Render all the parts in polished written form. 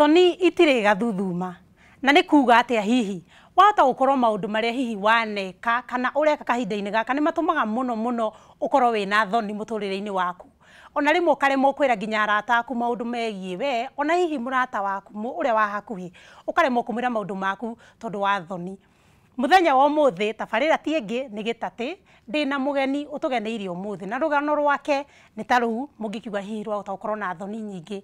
Thoni itirĩ gathuthuma na nĩ kuga atĩa hihi wahota gũkorwo maũndũ marĩa hihi waneka kana ũreka kahinda-inĩ gaka nĩ matũmaga mũno mũno ũkorwo wĩna thoni mũtũrĩre-inĩ waku. Ona rĩmwe ũkaremwo kwĩra nginya arata aku maũndũ megiĩ we, ona hihi mũrata waku ũrĩa wa hakuhĩ ũkaremwo kũmwĩra maũndũ maku tondũ wa thoni. Muthenya wa ũmũthĩ tabarĩra ti ĩngĩ nĩ gĩtatĩ ndĩna mũgeni ũtũgeneirie ũmũthĩ na rũgano rwake nĩ ta rũu mũngĩkiuga hihi rwahota gũkorwo na thoni nyingĩ.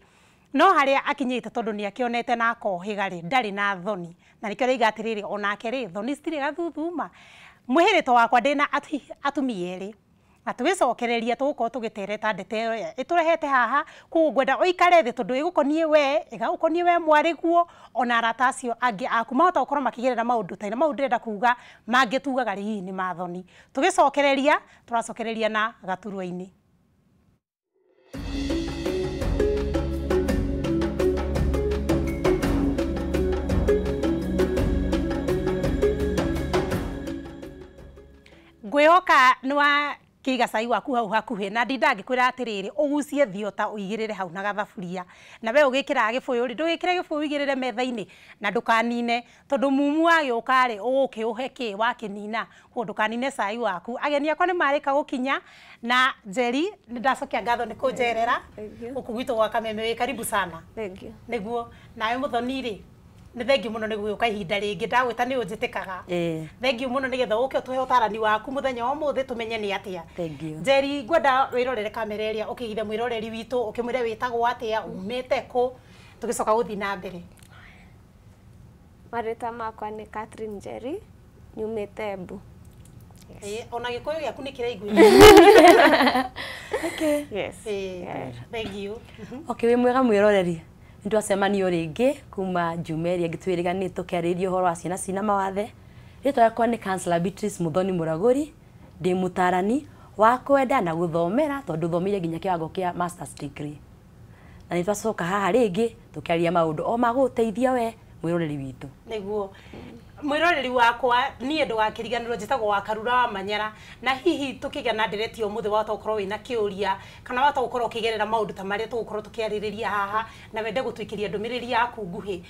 No harĩa akinyĩte tondũ nĩ akĩonete na akohĩga rĩ ndarĩ na thoni na nĩkĩo rĩiga atĩrĩrĩ onake rĩ thoni citirĩ gathuthuma. Mwĩhĩrĩto wakwa ndĩna atumia erĩ na tũgĩcokereria tũgũkorwo tũgĩtereta ndete ĩyo ĩtũrehete haha koguo ngwenda ũikare thĩ tondũ ĩgũkoniĩ we ĩgagũkoniĩ we mwarĩguo ona arata acio angĩ aku mahota gũkorwo makĩgerera maũndũ ta mau ndĩrenda kuga mangĩ tugaga rĩ hihi nĩ mathoni. Tũgĩcokereria tũracokereria na gaturwa-inĩ. Ngwĩhoka nĩ wa kiiga cai waku hau hakuhĩ na ndinda ngĩkwĩra atĩrĩrĩ ũgucie thiota ũigĩrĩre hau na gathaburia na we ũgĩkĩraga gĩbũyũ rĩ ndũgĩkĩre gĩbũyũ ũigĩrĩre metha-inĩ na ndũkanine tondũ mumu wagĩũka rĩ ũgũkĩũhe kĩ wakĩnina koguo ndũkanine cai waku. Ageni akwa nĩ marĩka gũkinya na Njeri nĩ ndacokia ngatho nĩ kũnjerera gũkũ gwitũ gwa Kameme wĩ karibu sana. Thank you. Nĩguo nawe Mũthoni rĩ nĩ thengiũ mũno nĩ gũgĩũka ihinda rĩngĩ ndagwĩta nĩ ũnjĩtĩkaga. Thengiũ mũno nĩgetha ũke ũtũhe ũtarani waku mũthenya wa ũmũthĩ tũmenye nĩ atĩa. Thank you. Njeri ngwenda wĩrorere kamera ĩrĩa ũkĩigithe mwĩroreri witũ ũkĩmwĩre wĩtagwo atĩa umĩte kũ tũgĩcoka gũthiĩ na mbere. Marĩtwa makwa nĩ Catherine Njeri nyumĩte Embu. Ona gĩkũyũ gĩaku nĩ kĩraiguĩka. Okay. Yes. Thank you. Okay, wĩ mwega mwĩroreri. Nĩtwacemanio rĩngĩ kuma Juma ĩrĩa ĩngĩ twĩrĩganĩte tũkĩarĩrĩria ũhoro wa ciana cina mawathe. Rĩtwa rĩakwa nĩ Councillor Beatrice Muthoni Mũragũri, ndĩ mũtarani wa kwenda na gũthomera tondũ thomeire nginya kĩwango kĩa masters degree. Na nĩtwacoka haha rĩngĩ tũkĩaria maũndũ o magũgũteithia we mwĩroreri witũ. Nĩguo mwĩroreri wakwa niĩ ndũgakĩriganĩrwo njĩtagwo wa Karura wa Manyara na hihi tũkĩgĩa na ndereti ũmũthĩ wahota gũkorwo wĩna kĩũria kana wahota gũkorwo ũkĩgerera maũndũ ta marĩa tũgũkorwo tũkĩarĩrĩria haha na wende gũtwĩkĩria ndũmĩrĩri yaku nguhĩ.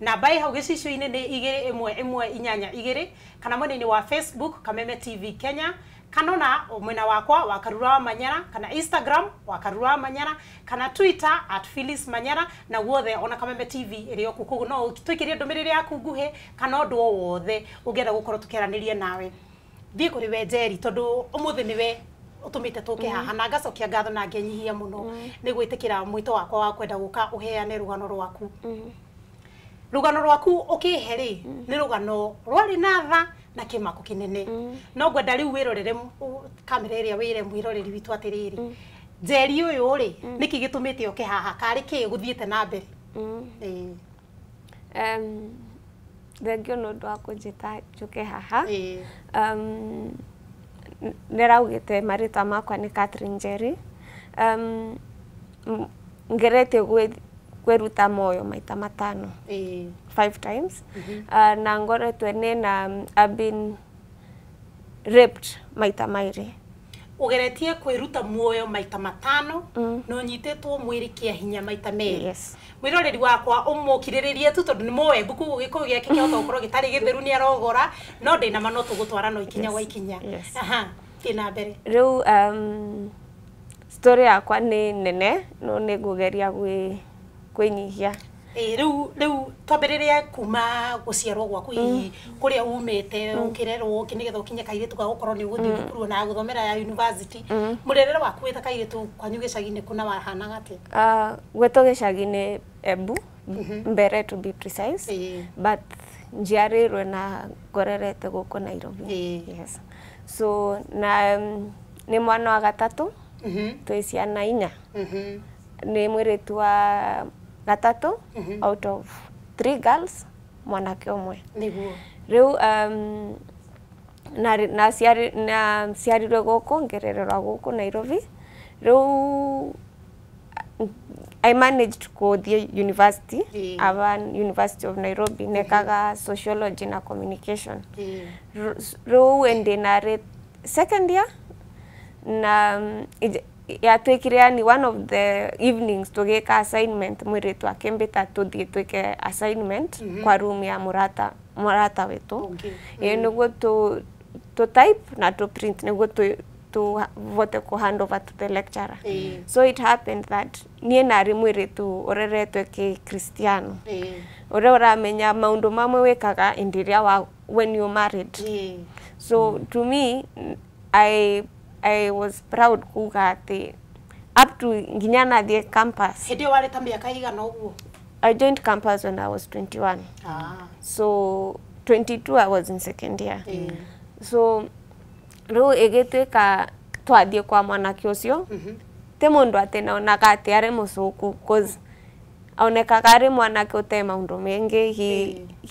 Namba ĩ hau gĩcicio-inĩ nĩ 2 1 1 8 2 kana mwena-inĩ wa Facebook Kameme TV Kenya kana ona mwena wakwa wa Karura wa Manyara kana Instagram wa Karura wa Manyara kana Twitter at Phyllis Manyara na guothe ona Kameme TV ĩrĩ o kuo no twĩkĩrie ndũmĩrĩri yaku nguhĩ kana ũndũ o wothe ũngĩenda gũkorwo tũkĩaranĩria nawe. Thiĩ kũrĩ we Njeri tondũ ũmũthĩ nĩwe ũtũmĩte tũke haha na ngacokia ngatho na ngenyihia mũno nĩ gwĩtĩkĩra mwĩto wakwa wa kwenda gũka ũheane rũgano rwaku. Rũgano rwaku ũkĩhe rĩ nĩ rũgano rwarĩ na tha na kĩmako kĩnene. No ngwenda rĩu wĩrorere kamera ĩrĩa wĩre mwĩroreri witũ atĩrĩrĩ Njeri ũyũ rĩ nĩkĩ gĩtũmĩte oke haha karĩ kĩ gũthiĩte na mbere? Thengiũ nĩ ũndũ wa kũnjĩta njũke haha. Nĩraugĩte marĩtwa makwa nĩ Catherine Njeri. Ngeretie kwĩruta moyo maita matano. 5 times. Na ngoretwe nĩna I've been raped maita mairĩ. Ũgeretie kwĩruta muoyo maita matano na ũnyitĩtwo mwĩrĩ kĩa hinya maita merĩ. Yes. Mwĩroreri wakwa ũmũkirĩrĩrie tu tondũ nĩ mũembu koguo gĩkũyũ gĩake kĩahota gũkorwo gĩtarĩ gĩtheru nĩ arogora no ndĩna ma no tũgũtwara no ikinya gwa ikinya. Aha, thiĩ na mbere. Rĩu story yakwa nĩ nene no nĩ ngũgeria kwĩnyihia. Rĩu twambĩrĩrie kuma gũciarwo gwaku hihi kũrĩa umĩte ũkĩrerwo nĩgetha ũkinye kairĩtu ga gũkorwo nĩ ũgũthiĩ thukuru na gũthomera ya university. Mũrerere waku wĩ ta kairĩtu kwanyu gĩcagi-inĩ kũna wahanaga atĩa? Gwitũ gĩcagi-inĩ Embu mbere to be precise but njiarĩirwo na ngorerete gũkũ Nairobi. Yes. So na nĩ mwana wa gatatũ twĩ ciana inya. Nĩ mwĩrĩtu wa gatatũ out of 3 girls mwanake ũmwe. Nĩguo. Rĩu na ciarirwe gũkũ ngĩrererwa gũkũ Nairobi. Rĩu I managed kũthiĩ university aba University of Nairobi nekaga sociology na communication. Rĩu ndĩnarĩ second year na Yatuĩkire yani one of the evenings tũgĩka assignment, mwĩrĩtu akĩmbĩta tũthiĩ twĩke assignment kwa room ya mũrata witũ. Ĩĩ, nĩguo tũ type na tũ print nĩguo tũvote kũ hand over to the lecturer. So it happened that niĩ narĩ mwĩrĩtu ũreretwe kĩ Kristiano, ũrĩa ũramenya maũndũ mamwe wĩkaga hĩndĩ ĩrĩa wa when you're married. So to me, I was proud kuga atĩ up to nginya nathiĩ campus. Hĩndĩ ĩyo warĩ ta mĩaka igana ũguo? I joined campus when I was 21. So 22 I was in second year. So rĩu ĩgĩtuĩka twathiĩ kwa mwanake ũcio, ti mũndũ atĩ naonaga atĩ arĩ mũcũku, cause onekaga arĩ mwanake ũte maũndũ maingĩ.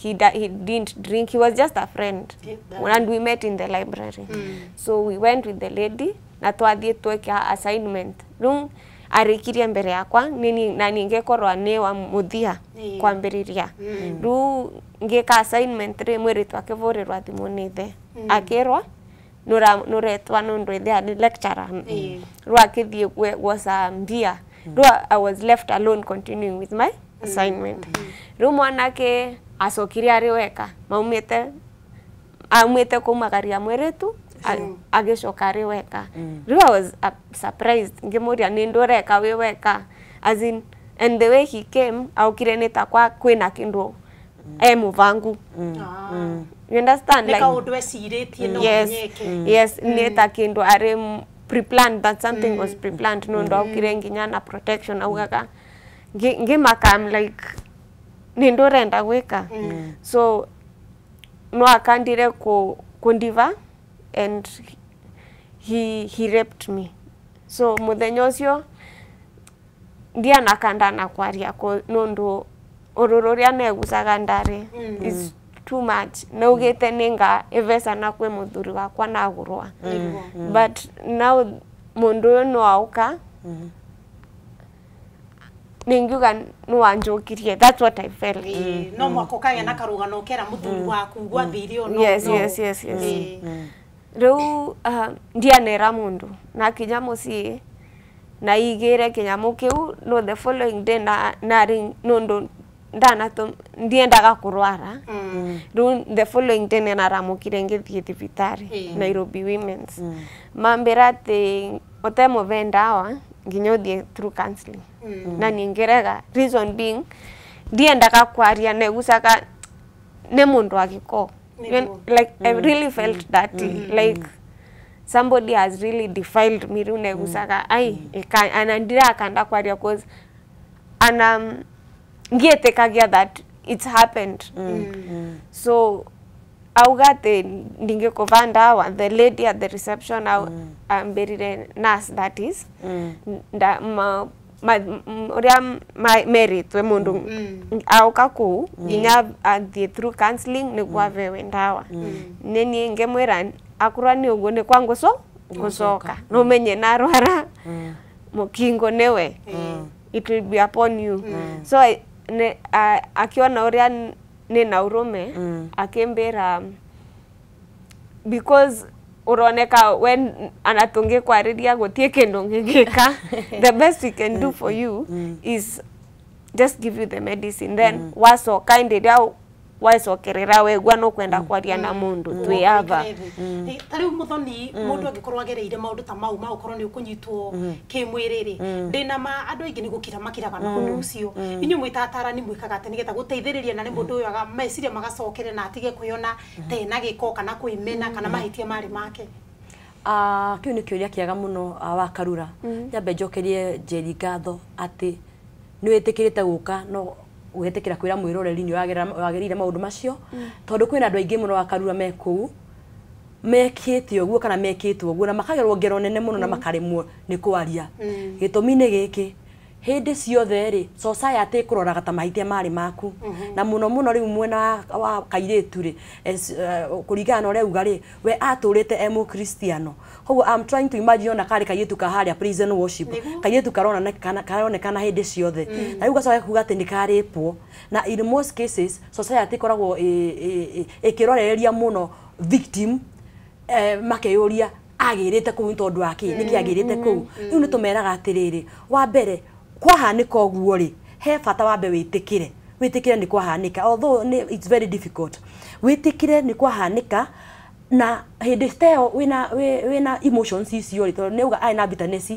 He didn't drink, he was just a friend. And we met in the library. So we went with the lady na twathiĩ tweka assignment. Rĩu arĩkirie mbere yakwa nini na ningĩkorwo nĩ wa mũthia kwambĩrĩria. Rĩu ngĩka assignment rĩ, mwĩrĩtu akĩbũrĩrwo thimũ nĩ ithe, akĩrwo nũretwa nũndũ ithe arĩ lecturer. Rĩu akĩthiĩ gwoca mbia. Rĩu I was left alone continuing with my assignment. Rĩu mwanake acokire arĩ weka, maumĩte aumĩte kumagaria mwĩrĩtu, agĩcoka arĩ weka. Rĩu I was surprised, ngĩmũria, "Nĩ ndũreka wĩ weka?" As in, and the way he came, aukire nĩ ta kwa kwĩna kĩndũ e mũbangu. You understand? Nĩ kaũndũ ecirĩtie no nginyeke. Yes, nĩ ta kĩndũ arĩ pre-planned, that something was pre-planned, nũndũ aukire nginya na protection augaga. Ngĩmaka, I'm like, nĩ ndũrenda gwĩka? So no akandire kundiva and he raped me. So muthenya ũcio ndianakanda na kwaria nũndũ ũrũrũ ũrĩa negucaga ndarĩ is too much. Naugĩte nĩnga ĩvecana kwĩ mũthuri wakwa nagũrwa. But now mũndũ ũyũ no auka ningiuga nĩwanjũkirie. That's what I felt. Ĩĩ, no mwaka ũkagĩa na karũgano ũkera mũthuri waku gwathire ũũ. Yes, yes. Rĩu ndianera mũndũ nakinya mũciĩ na igĩre kĩnyamũ kĩu. No the following day na narĩ nũndũ ndanatũ ndiendaga kũrwara. Rĩu the following day nĩnaramũkire ngĩthiĩ thibitarĩ, Nairobi Women's. Mambĩra atĩ ũtemũve ndawa nginya ũthiĩ through counseling, na ningĩrega, reason being ndiendaga kwaria, negucaga nĩ mũndũ wa gĩko. Like, I really felt dirty, like somebody has really defiled me. Rĩu negucaga ai ana ndirakanda kwaria cause ana ngiĩtĩkagia that it's happened. So auga atĩ ndingĩkũva ndawa. The lady at the reception ambĩrire, nurse that is, nda, ma, ma, ũrĩa merĩtwe mũndũ auka kũu nginya athiĩ through counseling nĩguo abewe ndawa. Nĩ niĩ ngĩmwĩra akorwo nĩ ũguo nĩ kwa ngũcoka no menye narwara mũkingo nĩwe, it will be upon you. So akiona ũrĩa nĩ na ũrũme, akĩmbĩra, because uroneka when ana tũngĩkwarĩria gũtiĩ kĩndũ ngĩgĩka, the best we can do for you is just give you the medicine, then wacoka hĩndĩ ĩrĩa wacokerera wegua nũkwenda kwaria na mũndũ, twĩ ava. Ta rĩu Mũthoni, mũndũ angĩkorwo agereire maũndũ ta mau ma gũkorwo nĩ ũkũnyitwo kĩmwĩrĩ rĩ, ndĩna ma andũ aingĩ nĩ gũkira makiraga na ũndũ ũcio. Inyuĩ mwĩ ta atarani mwĩkaga atĩ nĩgetha gũteithĩrĩria na nĩ mũndũ ũyũ meciria magacokere na atige kwĩona ta ena gĩko kana kwĩmena kana mahĩtia marĩ make? Ah, kĩu nĩ kĩũria kĩega mũno, wa Karura. Nyambe njokerie Njeri ngatho atĩ nĩ wĩtĩkĩrĩte gũka no gwĩtĩkĩra kwĩra mwĩroreri nĩ wagereire maũndũ macio, tondũ kwĩna andũ aingĩ mũno, wa Karura, me kũu mekĩte ũguo kana mekĩtwo ũguo na makagerwo ngero nene mũno na makaremwo nĩ kwaria. Gĩtũmi nĩ gĩkĩ: hĩndĩ ciothe rĩ, society ĩkũroraga ta mahĩtia marĩ maku, na mũno mũno rĩu mwena wa kairĩtu rĩ, kũringana na ũrĩa auga rĩ, we atũrĩte e mũkristiano. Koguo I'm trying to imagine ona karĩ kairĩtu ka harĩa praise and worship, kairĩtu karonekana hĩndĩ ciothe, na rĩu gacoka kuga atĩ nĩ karĩpwo. Na in most cases society ĩkoragwo ĩkĩrorereria mũno victim, makeyũria agirite kuu tondu wa ki niki agirite kuu riu ni tumeraga atiriri wa mbere kwahanika uguo ri he bata wambe witikire witikire ni kwahanika although it's very difficult witikire ni kwahanika na hindi teo wina emotions icio ri tondu ni uga ai na bitterness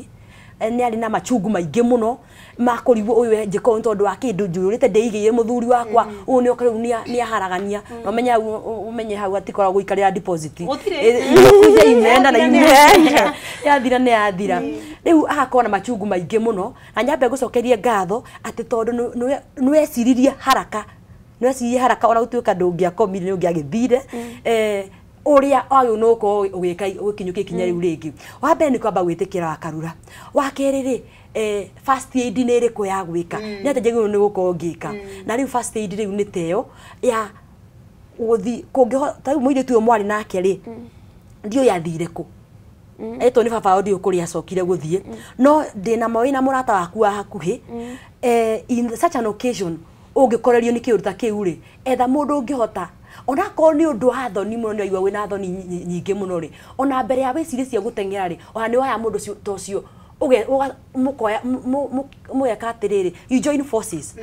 ni ari na machungu maingi muno makurigwo uyu njiko tondu wa kindu njurite ndeigiire muthuri wakwa uyu ni oka riu ni aharagania no menya umenye hau atikoragwo guikarira deposit kuja imenda na imenda yathira ni yathira riu agakorwo na machungu maingi muno na nyambe gucokerie ngatho ati tondu niweciririe haraka niweciririe haraka ona gutuika ndungiakomire ni ungiagithire uria ayo no ko ugika ukinyukia ikinya riu ringi wa mbere ni kwamba gwitikira wakarura wa keri ri first aid ni iriku ya gwika ni atia njagirwo ni gukorwo ngika na riu first aid riu ni teo ya guthi kungihota riu muiritu uyu mwari nake ri ndio yathire ku etwo ni baba ndio kuria acokire guthie no ndina ma wina murata waku wa hakuhi in such an occasion ungikorerio ni kiundu ta kiu ri etha mundu ungihota ona ko ni undu wa thoni muno ni aigua wina thoni nyingi muno ri ona mbere ya wicirie cia guteng'era ri ona ni waya mundu ta ucio mukoya mugeka atiriri you join forces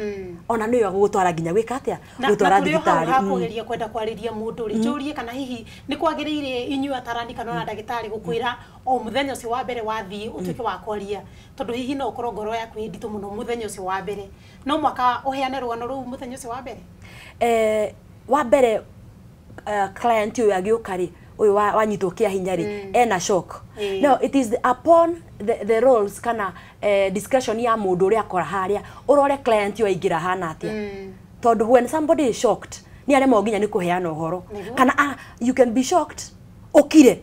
ona niyo agugutwara nginya gwika atia gutwara thibitari na kugeria kwenda kwariria mundu ri njurie kana hihi ni kwagiriire inyu atarani kana ona ndagitari gukwira o muthenya ucio wa mbere wathii utuike wa kwaria tondu hihi no ukorwo ngoro yaku ĩ nditũ muno muthenya ucio wa mbere no mwaka uheane rugano ruu muthenya ucio wa mbere wa mbere client uyu agiuka ri uyu wanyitwo kia hinya ri ena shock no it is upon the roles kana discretion ya mundu uria akora haria urore client uyu aingira hana atia tondu when somebody is shocked ni aremwo nginya ni kuheana uhoro kana you can be shocked ukire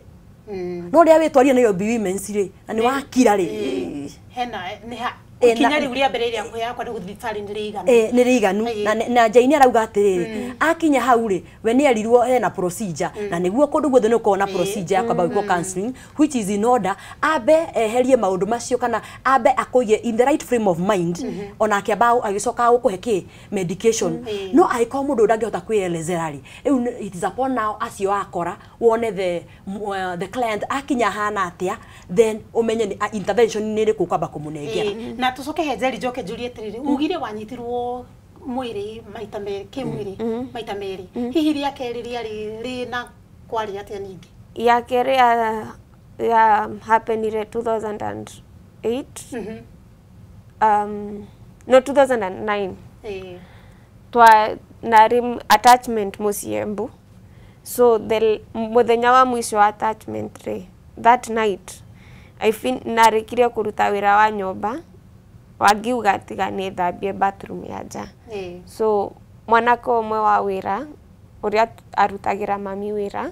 no ria witwaria nayo be women's ri na ni wakira ri hena ni ha kinya riu ria mbere ria kuheana kwa thibitarĩ nĩ rĩiganu nĩ rĩiganu na Jane arauga atiriri akinya hau ri we nĩ erirwo hena procedure na nĩguo kũndũ guothe nĩ ũkorwo na procedure ya kwamba gwĩkwo counseling which is in order ambe eherie maũndũ macio kana ambe akũiye in the right frame of mind ona akĩamba agĩcoka gũkũhe kĩ medication no angĩkorwo mũndũ ndangĩhota kwĩelezera ri rĩu it is upon now acio akora wone the client akinya hana atia then umenye ni intervention nĩ ĩrĩkũ ũkwamba kũmũnengera na tucoke he Njeri njoke njurie atiriri ugire wanyitirwo mwiri maita merĩ kĩmwĩrĩ maita merĩ hihi rĩa kerĩ rĩarĩ rĩna kwarĩ atĩa ningĩ ya kerĩ ya happenire 2008 no 2009 twa nari attachment muciĩ Embu so the muthenya wa mwisho wa attachment ri that night I fin narikirie kuruta wira wa nyomba wagiuga tiga ni thambie bathroom ya nja so mwanake ũmwe wa wira uria arutagira mami wira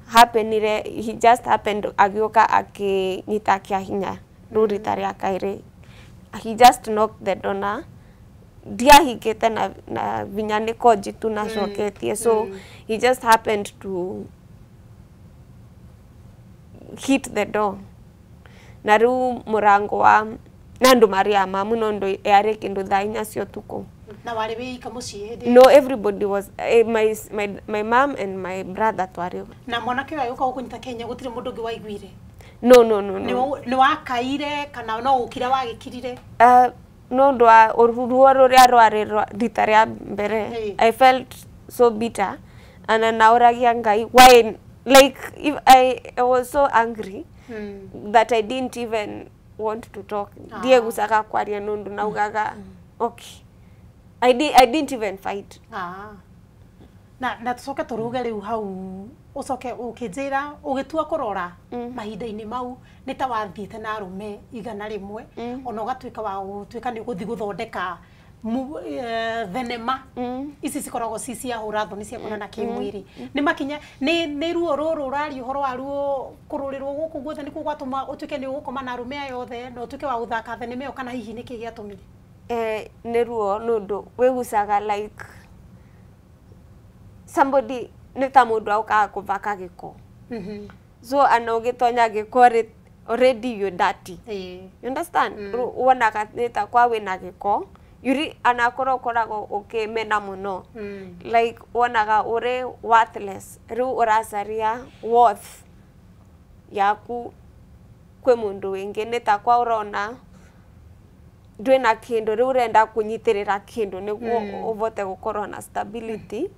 happenire he just happened agĩũka akĩnyita kĩa hinya rĩu rita rĩa kaĩrĩ he just knocked the door na ndiahingĩte na vinya nĩ konji tu nacoketie so he just happened to hit the door na rĩu mũrango wa na andu maria mamu no ndo yari kindu thaa inya cia utuku na wari wika mucii hindi no everybody was my mom and my brother twari na mwanake uyu uka gukunyita Kenya gutire mundu ungi waiguire no no no no ni wakaire kana no ukira wagikirire no ndo ruo ruria rwari rita ria mbere I felt so bitter and nauragia Ngai why like if I was so angry that I didn't even want to talk ndiye gucaka kwaria nundu naugaga okay I didn't even fight na tucoke turuge riu hau ucoke ukinjira ugitua kurora mahinda-ini mau ni ta wathiite na arume 100 ona ugatuika wa gutuika ni uguthi guthondeka thenema ici cikoragwo ci cia hũra thoni cia kuonana kĩmwĩrĩ nĩ makinya nĩ ruo rũrũ ũraria ũhoro wa ruo kũrũrĩrwo gũkũ guothe nĩkuo gwatũma ũtuĩke nĩ ũgũkoma na arũme aya othe na ũtuĩke wa gũthaka thenema ĩyo kana hihi nĩkĩ gĩatũmire nĩ ruo nũndũ wĩgucaga like somebody nĩ ta mũndũ aukaga kũbaka gĩko so ana ũgĩtonya gĩko already you're dirty you understand wonaga nĩ ta kwa wĩna gĩko yuri anakorwo ukoragwo ukimena muno like wonaga uri worthless riu uracaria worth yaku kwi mundu wingi ni ta kwa urona ndwina kindu riu urenda kunyitirira kindu niguo uvote gukorwo na stability.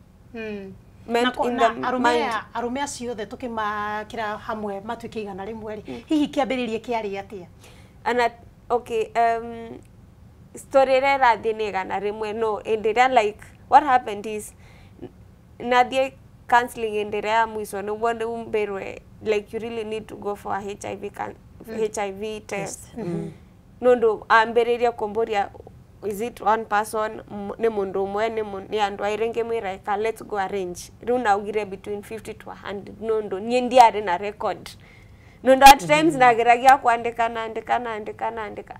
Na arume acio othe tukimakira hamwe matuike igana rimwe ri hihi kiambiririe kiari atia? Ana okay, story ira irathie ni igana rimwe no indi iria like what happened is nathie counseling indi iria ya mwico niguo ndiumbirwe like you really need to go for a HIV test. Nundu ambiririe kumburia is it one person ni mundu umwe ni andu airi ngimwira eka let's go arrange riu naugire between 50 to 100 nundu nie ndiari na record nundu at times nageragia kuandika naandika naandika naandika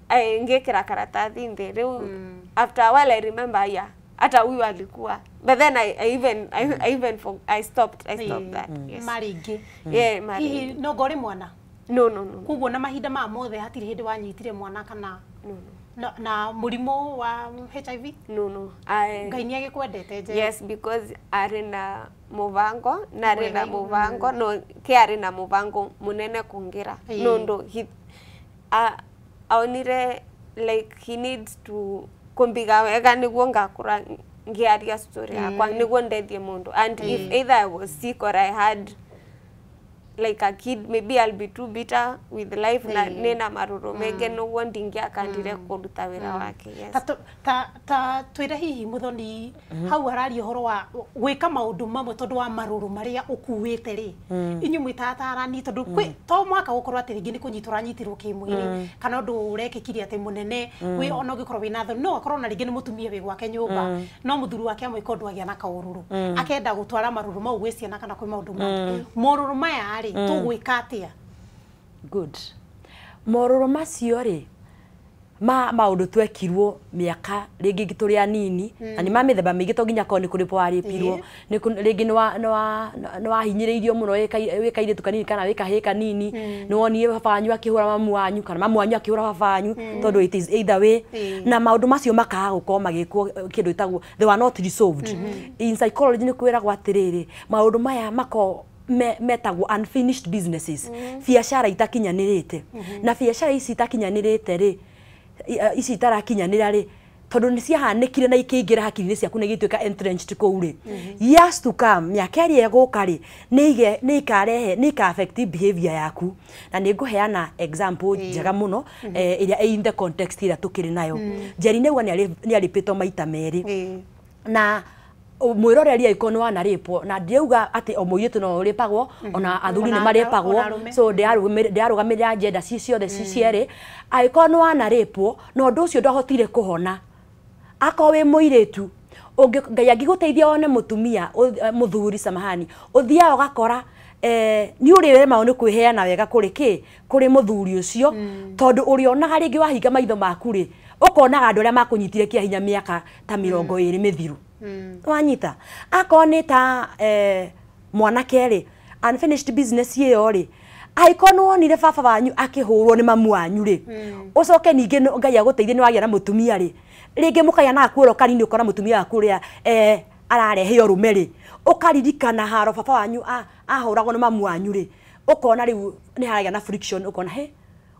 ai ngikira karatathi nthi riu after a while I remember yeah hata huyu alikuwa but then I stopped that. Yes. Maringi yeah maringi no ngori mwana no no no kuguo na mahinda ma mothe hatiri hindi wanyitire mwana kana no no na murimu wa HIV no no Ngai ni agikwendete je? Yes, because ari na mubango na ari na mubango no ke ari na mubango munene kungira nundu he aonire like he needs to kumbiga wega niguo ngakura ngiaria story yakwa niguo ndethie mundu and if either I was sick or I had like a kid maybe I'll be too bitter with life na nina maruru menge nuguo ndingiakandire kuruta wira wake. Yes. Ta twira hihi Muthoni hau araria uhoro wa gwika maundu mamwe tondu wa maruru maria ukuwite ri inyu mwitatarani tondu kwi to mwaka gukorwo ati ringi ni kunyitwo ranyitirwo kimwiri kana undu urekikire ati munene wi ona ungikorwo wina thoni no akorwo na ringi ni mutumia wi gwake nyumba no muthuri wake amwika undu agia na kaururu akenda gutwara maruru mau gwi ciana kana kwi maundu mangi moruru maya ri tugwika atia? Good. Mororo macio ri ma maundu twekirwo miaka ringi turi anini na ni ma mithemba mingi to nginya korwo ni kuripwo waripirwo ni ringi ni wa hinyiriirio muno wi kairitu kanini kana wi kahii kanini ni wonire baba wanyu akihura mamu wanyu kana mamu wanyu akihura baba wanyu tondu it is either way na maundu macio makaga gukorwo magikwo kindu gitagwo they were not resolved. In psychology ni kwiragwo atiriri maundu maya mako metagwo unfinished businesses biacara itakinyanirite na biacara ici itakinyanirite ri ici itarakinyanira ri tondu ni ciahanikire na ikiingira hakiri-inĩ ciaku na igĩtuĩka entrenched kũu rĩ years to come mĩaka ĩrĩa ĩgũka rĩ nĩ ikarehe nĩ ika affect behavior yaku na nĩ ngũheana example njega mũno ĩrĩa in the context ĩrĩa tũkĩrĩ nayo. Njeri nĩuga nĩ arĩpĩtwo maita merĩ na mwiroreri aiko nĩ wanarĩpwo na ndiauga atĩ o mũirĩtu no ũrĩpagwo ona athuri nĩ marĩpagwo so ndĩarũgamĩrĩra njenda ci ciothe ci cierĩ angĩkorwo nĩ wanarĩpwo na ũndũ ũcio ndwahotire kũhona akorwo wĩ mũirĩtu Ngai angĩgũteithia wone mũtumia mũthuri samahani ũthiaga ũgakora nĩ ũrĩremagwo nĩ kwĩheana wega kũrĩ kĩ kũrĩ mũthuri ũcio tondũ ũrĩonaga rĩngĩ wahinga maitho maku rĩ ũkonaga andũ arĩa makũnyitire kĩa hinya mĩaka ta 20 mĩthiru wanyita akorwo nĩ ta mwanake rĩ unfinished business ĩyo rĩ angĩkorwo nĩ wonire baba wanyu akĩhũrwo nĩ mamu wanyu rĩ ũcoke ningĩ Ngai agũteithie nĩ wagĩa na mũtumia rĩ rĩngĩ mũkagĩa na gakuoro kanini ũkona mũtumia waku ũrĩa ararehe ũrũme rĩ ũkaririkana haro baba wanyu ahũragwo nĩ mamu wanyu rĩ ũkona rĩu nĩ haragĩa na friction ũkona he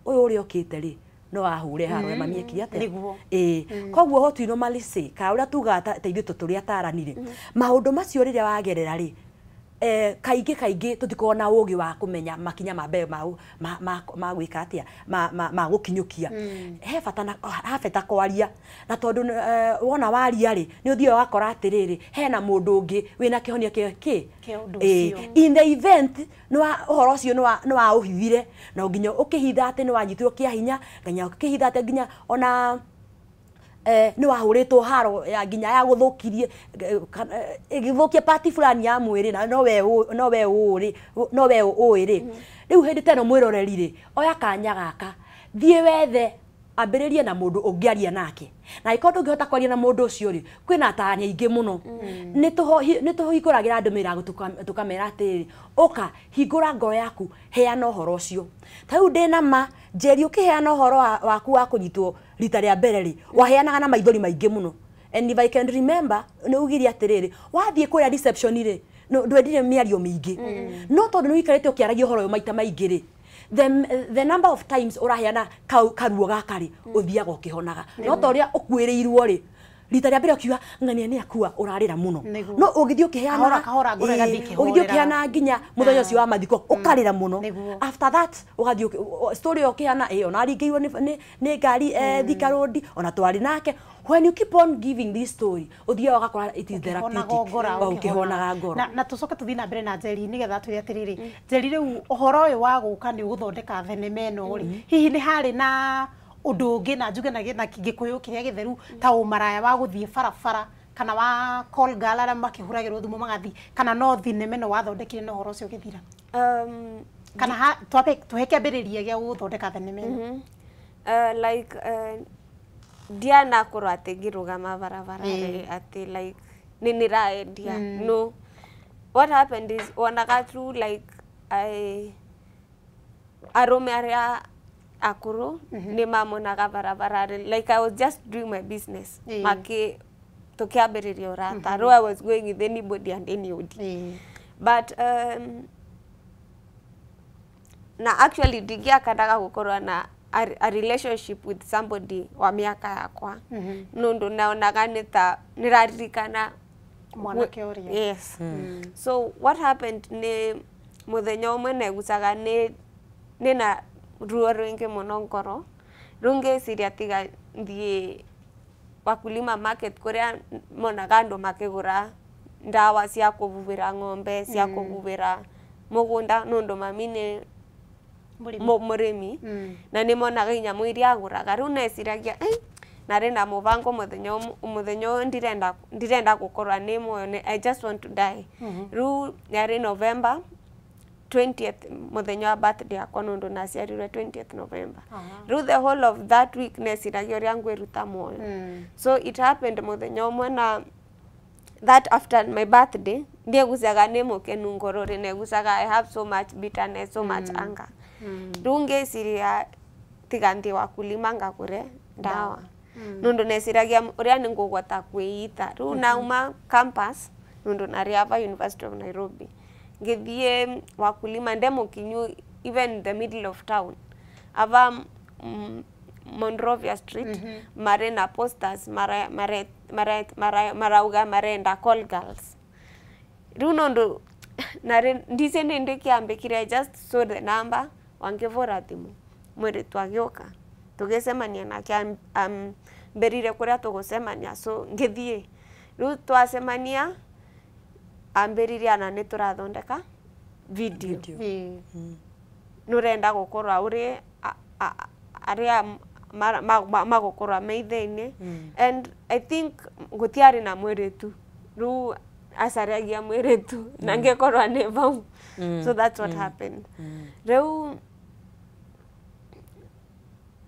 ũyũ ũrĩa ũkĩte rĩ no ahure haro ya mami ekire atia ĩĩ koguo what we normally say ka ũrĩa tugaga ta ithuĩ tũrĩ atarani rĩ maũndũ macio rĩrĩa wagerera rĩ kaingĩ kaingĩ tũtikoragwo na ũgĩ wa kũmenya makinya ma mbere ma gwĩka atĩa ma gũkinyũkia he bata na ha bata kwaria na tondũ wona waria rĩ nĩ ũthiaga ũgakora atĩrĩrĩ hena mũndũ ũngĩ wĩna kĩhonia kĩ in the event ũhoro ũcio nĩ waũhithire na nginya ũkĩhitha atĩ nĩ wanyitirwo kĩa hinya nginya ũkĩhitha atĩ nginya ona nĩ wahũrĩtwo haro ya nginya ya gũthũkirie ĩgĩthũkia pati fulani ya mwĩrĩ na no we ũĩ rĩ rĩu hĩndĩ ta ĩno mwĩroreri rĩ oya kanya gaka thiĩ wethe ambĩrĩrie na mũndũ ũngĩaria nake na angĩkorwo ndũngĩhota kwaria na mũndũ ũcio rĩ kwĩna atarani aingĩ mũno nĩ tũhingũragĩra andũ mĩrango tũkamera atĩrĩrĩ ũka hingũra ngoro yaku heana ũhoro ũcio ta rĩu ndĩna ma Njeri ũkĩheana ũhoro waku wa kũnyitwo rita rĩa mbere rĩ waheanaga na maithori maingĩ mũno and if I can remember nĩ ugire atĩrĩrĩ wathiĩ kũrĩa reception rĩ No ndwendire mĩario mĩingĩ no tondũ nĩ ũikarĩte ũkĩaragia ũhoro ũyũ maita maingĩ rĩ, the number of times ũraheana karuo gaka rĩ, ũthiaga ũkĩhonaga. No ta ũrĩa ũkuĩrĩirwo rĩ, rita rĩa mbere ũkiuga ng'ania nĩ akua, ũrarĩra mũno. No ũgĩthiĩ ũkĩheanaga, ũgĩthiĩ ũkĩheanaga nginya mũthenya ũcio wa mathiko ũkarĩra mũno. After that ũgathiĩ story ũkĩheana, ĩ ona aringĩirwo nĩ ngari Thika Road, ona twarĩ nake. When you keep on giving this story, ũthiaga ũgakora it is therapeutic, ũkĩhonaga ngoro. Na tũcoke tũthiĩ na mbere na Njeri nĩgetha twĩre atĩrĩrĩ, Njeri, rĩu ũhoro ũyũ wa gũka nĩ ũgũthondeka thenema ĩno rĩ, hihi nĩ harĩ na ũndũ ũngĩ na njuge na Gĩkũyũ kĩrĩa gĩtheru ta ũmaraya wa gũthiĩ barabara kana wa call girl arĩa makĩhũragĩrwo thimũ magathiĩ, kana no thinema ĩno wathondekire na ũhoro ũcio ũgĩthira? Kana tũhe kĩambĩrĩria gĩa gũthondeka thenema ĩno. Like ndianakorwo atĩ ngĩrũgama barabara atĩ like nĩ nĩraendia. No, what happened is wonaga through like arũme arĩa akũrũ nĩ mamonaga barabara, like I was just doing my business, maki tukiambĩrĩria ũrata. Rĩu I was going with anybody and anybody, but na actually ndingĩakandaga gũkorwo na a relationship with somebody wa mĩaka yakwa, nũndũ naonaga nĩ ta nĩraririkana mwanake ũrĩa. Yes. So what happened nĩ mũthenya ũmwe negucaga nĩ na ruo rwingĩ mũno ngoro, rĩu ngĩciria tiga thiĩ Wakulima Market kũrĩa monaga andũ makĩgũra ndawa cia kũhuhĩra ng'ombe, cia kũhuhĩra mũgũnda, nũndũ mami nĩ mũrĩmi na nĩ monaga inyamũ iria agũraga. Rĩu neciragia narĩ na mũbango mũthenya ũyũ ndirenda gũkorwo nĩ muoyo, I just want to die. Rĩu yarĩ November 20th, mũthenya wa birthday yakwa, nũndũ naciarirwe 20th November. Rĩu the whole of that week neciragia ũrĩa ngwĩruta muoyo. So it happened mũthenya ũmwe na that after my birthday ndiegucaga nĩ mũkenu ngoro rĩ, negucaga I have so much bitterness, so much anger. Rĩu ngĩciria tiga thiĩ Wakulima ngagũre ndawa, nũndũ neciragia ũrĩa nĩ ngũgwata kwĩita. Rĩu nauma campus, nũndũ narĩ ava University of Nairobi, ngĩthiĩ Wakulima ndemũkinyu even the middle of town ava Monrovia Street, marĩ na posters marauga marenda call girls. Rĩu nũndũ narĩ ndice nĩ ndĩkĩambĩkire, I just saw the number, wangĩbũra thimũ, mwĩrĩtu agĩũka tũgĩcemania nake, ambĩrire kũrĩa tũgũcemania, so ngĩthiĩ. Rĩu twacemania ambĩrire ana nĩ tũrathondeka video, nũrenda gũkorwo ũrĩ arĩa magũkorwo meithe-inĩ, and I think gũtiarĩ na mwĩrĩtu, rĩu acaragia mwĩrĩtu na ngĩkorwo nĩ vau. So that's what happened. Rĩu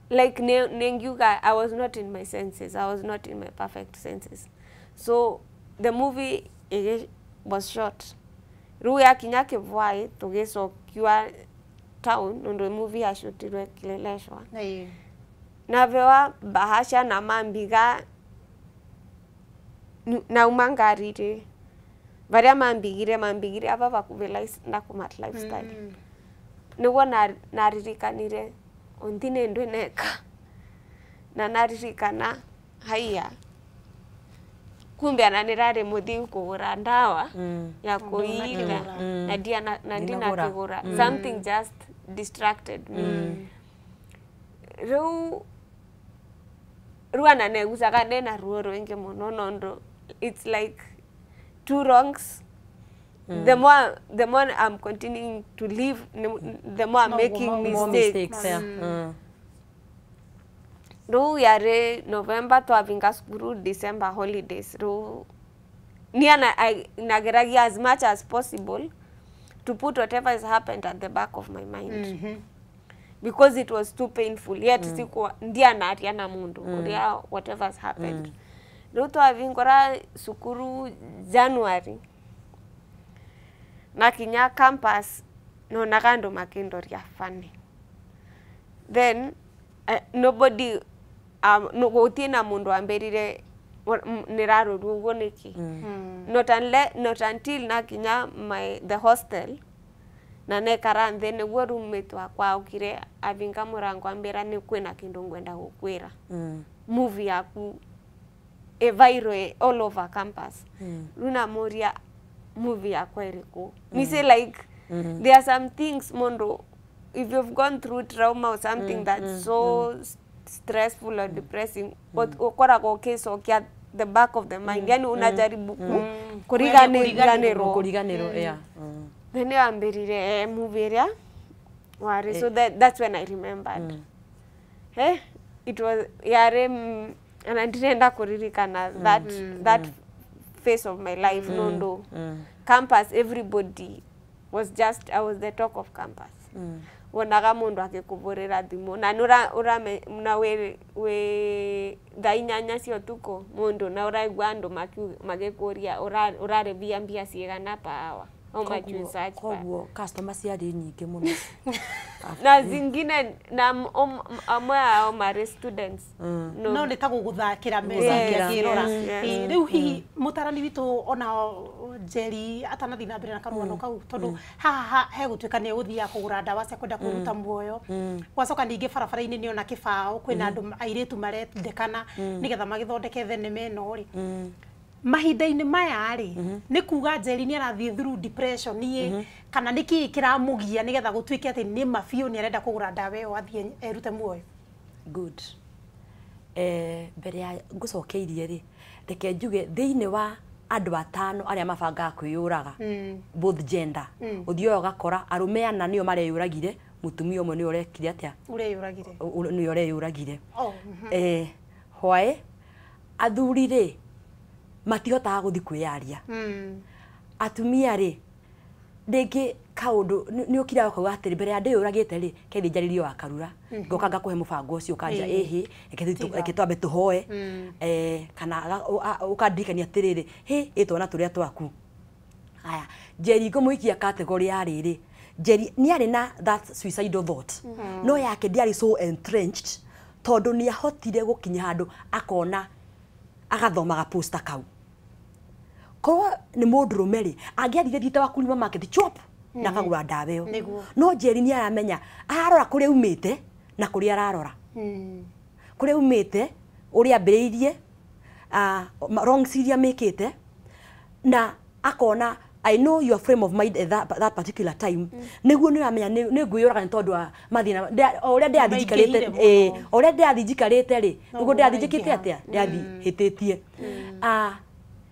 like nĩ ngiuga I was not in my senses, I was not in my perfect senses. So the movie was shot. Rĩu yakinya Kĩbwai tũgĩcokiwa town, nũndũ movie yacutirwe Kileleshwa. Navewa bahasha na mambiga nauma ngari-rĩ, varia mambigire ava vakuvi Nakumatt Lifestyle. Nĩguo naririkanire onthi nĩ ndwĩneka, na naririkana haiya kumbe ana nĩrarĩ mũthiu kũgũra ndawa ya kũiita na ndinakĩgũra. Something just distracted me. Rĩu ana negucaga ndĩna ruo rũingĩ mũno, nondũ it's like two wrongs. The more I'm continuing to live, the more I'm making mistakes. Rĩu yarĩ November twavinga cukuru, December holidays. Rĩu niĩ nageragia as much as possible to put whatever has happened at the back of my mind. Because it was too painful. Yet sikuwa ndianaria na mundu uria whatever has happened. Rĩu twavingũra cukuru January, nakinya campus nonaga andũ makĩndoria funny. Then nobody gũtirĩ na mũndũ ambĩrire Nirarorwo uguo niki. Not until nakinya my the hostel na nekara nthi niguo roommate wakwa aukire avinga murango ambira ni kwina kindu ngwenda gukwira. Movie yaku e viral all over campus. Runa moria movie yakwa iriku. Ni say like there are some things mondo if you've gone through trauma or something that's so stressful or depressing, ukoragwo ukicokia the back of the mind, yani unajaribu kuriganirwo. Kuriganirwo, yeah. Then ambirire movie ria wari, so that's when I remembered. It was yare and ndirenda kuririkana that phase of my life. Nondo campus, everybody was just, I was the talk of campus. Wonaga mundu akikuvurira thimu na nura urame na we thaa inyanya cia utuku mundu na uraigua andu magikuria uraribia mbia cigana pa hour. How much you search. Koguo customer ciarĩ nyingĩ mũno. Na zingine na amwe ao marĩ students. No nĩ ta gũgũthakĩra mbeca ngĩrora. Rĩu hihi mũtarani witũ ona Njeri atanathiĩ na mbere na karũgano kau tondu haha hegũtuĩka nĩ egũthiaga kũgũra ndawa cia kwenda kwĩruta muoyo. Gwacoka ningĩ barabara-inĩ nĩ ona kĩbaũ kwĩna andũ airĩtu marendekana nĩgetha magĩthondeke thenema ĩno rĩ. Mahinda-inĩ maya rĩ nĩ kuga Njeri nĩ arathiĩ through depression ĩ kana nĩ kĩĩ kĩramũgia nĩgetha gũtuĩke atĩ nĩ ma biũ nĩ arenda kũgũra ndawa ĩyo athiĩ erute muoyo? Good. Mbere ya ngũcokeirie rĩ reke njuge thĩinĩ wa andũ atano arĩa mabangaga kwĩyũraga both gender ũthiaga ũgakora arũme ana nĩo mareyũragire mũtumia ũmwe nĩwe ũrekire atĩa ũreyũragire nĩwe ũreyũragire. Hwaĩ athuri rĩ matihotaga gũthiĩ kwĩyaria. Atumia rĩ rĩngĩ kaũndũ nĩ ũkiraga ũkauga atĩrĩ mbere ya ndĩyũragĩte rĩ kethi njarĩrie wa Karura ngoka ngakũhe mũbango ũcio ũkanja ĩhĩ reke twambe tũhoe kana ũkandirikania atĩrĩrĩ hĩ ĩ twana tũrĩa twaku. Aya Njeri ngũmũikia category ya rĩrĩ Njeri nĩ arĩ na that suicidal thought no yake ndĩarĩ so entrenched tondũ nĩ ahotire gũkinya handũ akona agathomaga poster kau. Korwo nĩ mũndũrũme rĩ angĩathire thiĩte wa Kulima market chop na akagũra ndawa ĩyo. No Njeri nĩ aramenya ararora kũrĩa umĩte na kũrĩa ararora. Kũrĩa umĩte ũrĩa ambĩrĩirie wrong iria mĩkĩte na akona I know your frame of mind at that particular time. Nĩguo nĩ ũramenya nĩ ngwĩyũraga nĩ tondũ wa mathĩna o ũrĩa ndĩrathiĩ njikarĩte o ũrĩa ndĩrathiĩ njikarĩte rĩ nĩguo ndĩrathiĩ njĩkĩte atĩa ndĩrathiĩ hĩtĩtie.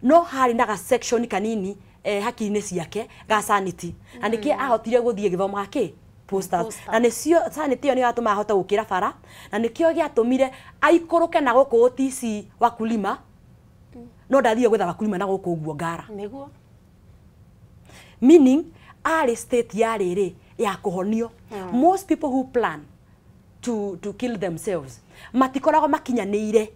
No harĩ na ga section kanini hakiri-inĩ ciake ga sanity na nĩkĩo ahotire gũthiĩ gĩthomaga kĩ posters na nĩcio sanity ĩyo nĩyo yatũma ahote gũkĩra bara na nĩkĩo gĩatũmire aikũrũke na gũkũ OTC Wakulima no ndathire gwetha Wakulima na gũkũ ũguo Ngara. Nĩguo meaning arĩ state ya rĩrĩ ya kũhonio. Most people who plan to kill themselves matikoragwo makinyanĩire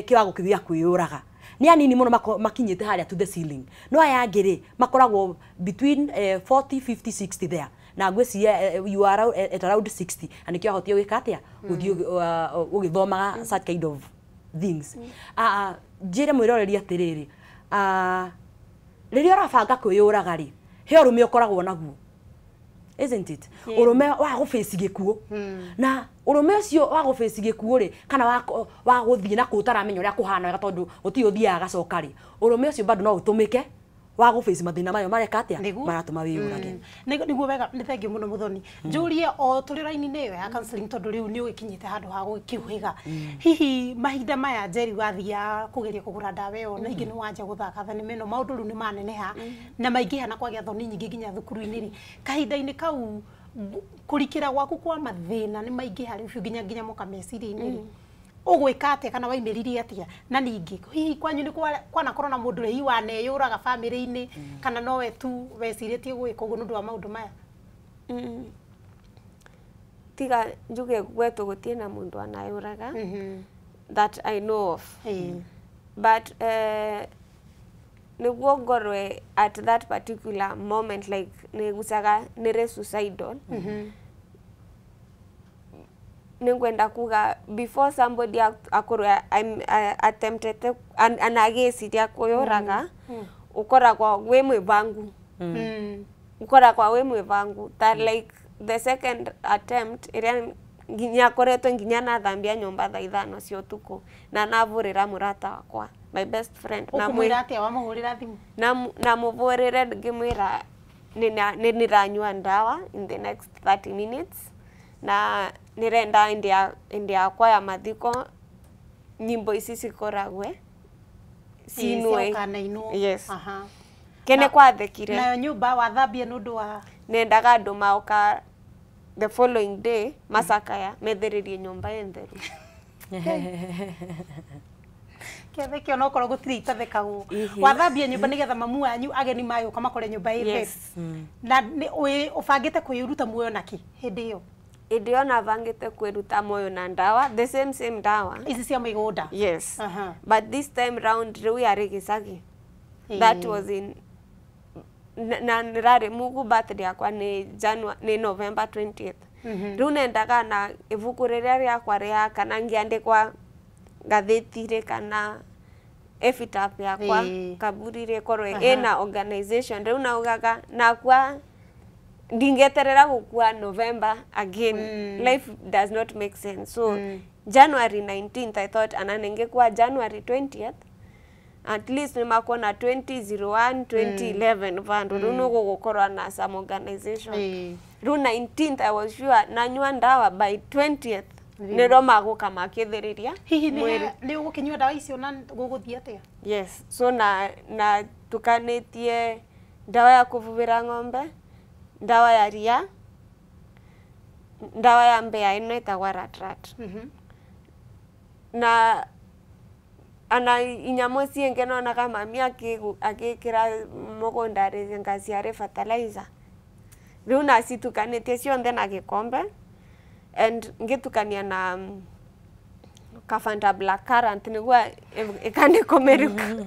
kĩwango kĩu gĩa kwĩyũraga. Nĩ anini mũno makinyĩte harĩa to the ceiling no aya angĩ rĩ makoragwo between 40 50 60 there na ngwĩciria you are at around 60 na nĩkĩo ahotire gwĩka atĩa gũthiĩ ũgĩthomaga such kind of things. Njĩre mwĩroreri atĩrĩrĩ rĩrĩa ũrabanga kwĩyũraga rĩ he ũrũme ũkoragwo naguo isn't it? Ũrũme wa gũbĩci gĩkuũ na ũrũme ũcio wa gũbĩci gĩkuũ rĩ kana wa gũthiĩ na kũu ũtaramenya ũrĩa kũhana wega tondũ gũtirĩ ũthiaga agacoka rĩ ũrũme ũcio bado no ũtũmĩke wa gũbĩci mathĩna mayo mareka atĩa maratũma wĩyũrage. Nĩguo wega nĩ thengiũ mũno Mũthoni. Njũrie o tũrĩ raini-inĩ ĩyo ya counseling tondũ rĩu nĩ ũgĩkinyĩte handũ ha gũkĩũhĩga. Hihi mahinda maya Njeri wathiaga kũgeria kũgũra ndawa ĩyo na ingĩ nĩ wanjia gũthaka thenema ĩno maũndũ rĩu nĩ maneneha na maingĩha na kwagĩa thoni nyingĩ nginya thukuru-inĩ rĩ kahinda-inĩ kau kũrikĩra gwaku kwa mathĩna nĩ maingĩha rĩu biũ nginya moka meciria-inĩ rĩ ũgwĩka atĩa kana waimĩririe atĩa na ningĩ hihi kwanyu nĩ kwanakorwo na mũndũ hihi waneyũraga bamĩrĩ-inĩ kana nowe tu wecirĩtie gwĩka ũguo nĩ ũndũ wa maũndũ maya? Tiga njuge gwetũ gũtirĩ na mũndũ anayũraga that I know of. But nĩguo ngorwe at that particular moment like nĩgucaga nĩrĩ suicidal. Nĩngwenda kuga before somebody akorwo attempted anagĩciria kwĩyũraga, ũkoragwo wĩ mwĩbangu. Ũkoragwo wĩ mwĩbangu ta like the second attempt ĩrĩa nginya koretwo nginya nathambia nyũmba thaa 5 cia ũtukũ na navũrĩra mũrata wakwa, my best friend. Ũkũmwĩra atĩa wamũhũrĩra thimũ? Namũvũrĩre ngĩmwĩra nĩ nĩranyua ndawa in the next 30 minutes na nĩrenda indi yakwa ya mathiko nyimbo ici cikoragwe cinwe. Yes. Kene kwathekire nayo nyũmba wathambia nĩ ũndũ wa nendaga andũ maoka the following day macakaya methĩrĩrie nyũmba ĩ theru. Kĩathekio no korwo gũtirĩ itathekagwo. Wathambia nyũmba nĩgetha mamu wanyu ageni magĩũka makore nyũmba ĩ theru. Na ũbangĩte kwĩruta muoyo nakĩ hĩndĩ ĩyo? Hĩndĩ ĩyo nabangĩte kwĩruta muoyo na ndawa, the same ndawa ici cia mĩgũnda. Yes. But this time round rĩu yarĩ gĩcagi. That was in na nĩrarĩ Mugu, birthday yakwa nĩ January, nĩ November 20th. Rĩu nendaga na ibuku rĩrĩa rĩakwa rĩa kana ngĩandĩkwa ngathĩti-rĩ kana epitaph yakwa kaburi rĩkorwo ĩna organization. Rĩu naugaga nakua ndingĩeterera gũkua November again. Life does not make sense. So January 19th I thought ana ningekuwa January 20th at least nimakuona 2001 2011 vandu rĩu nĩgũgũkorwo na some organization. Rĩu 19th I was sure nanyua ndawa by 20th nĩro magũka makĩthĩrĩria. Hihi nĩ ũgũkĩnyua ndawa icio na gũgũthiĩ atĩa? Yes. So na tukanĩtie ndawa ya kũvuvĩra ng'ombe, ndawa ya ria, ndawa ya mbea ĩno ĩtagwa ratrat. Na ana inyamũ ciĩngĩ nonaga mami agĩkĩra mũgũnda rĩ ngaciarĩ fertilizer. Rĩu nacitukanĩtie cionthe na gĩkombe and ngĩtukania na kafanta black currant nĩguo ĩkanĩkomerũka.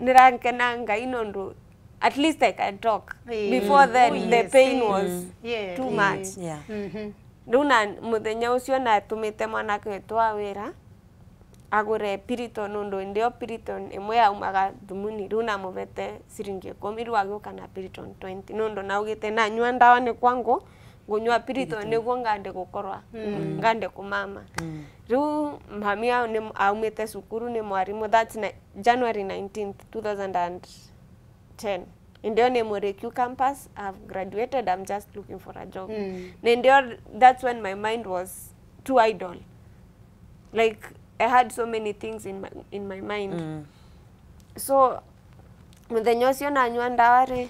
Nĩrankena Ngai nondũ at least I can talk. Before then the pain was too much. Rĩu na mũthenya ũcio natũmĩte mwanake witũ wa wĩra agũre Piriton nũndũ ndĩo Piriton ĩmwe yaumaga thumuni. Rĩu namũbete ciringi 10 rĩu agĩũka na Piriton 20 nũndũ naugĩte nanyua ndawa nĩ kwangu ngũnyua Piriton nĩguo ngande gũkorwa ngande kũmama. Rĩu mami aumĩte cukuru nĩ mwarimũ, that's January 19th 2010. Ndio nĩ Mũrĩkiu campus, I've graduated, I'm just looking for a job. Ndio that's when my mind was too idle. Like I had so many things in my mind. So mũthenya ũcio nanyua ndawa rĩ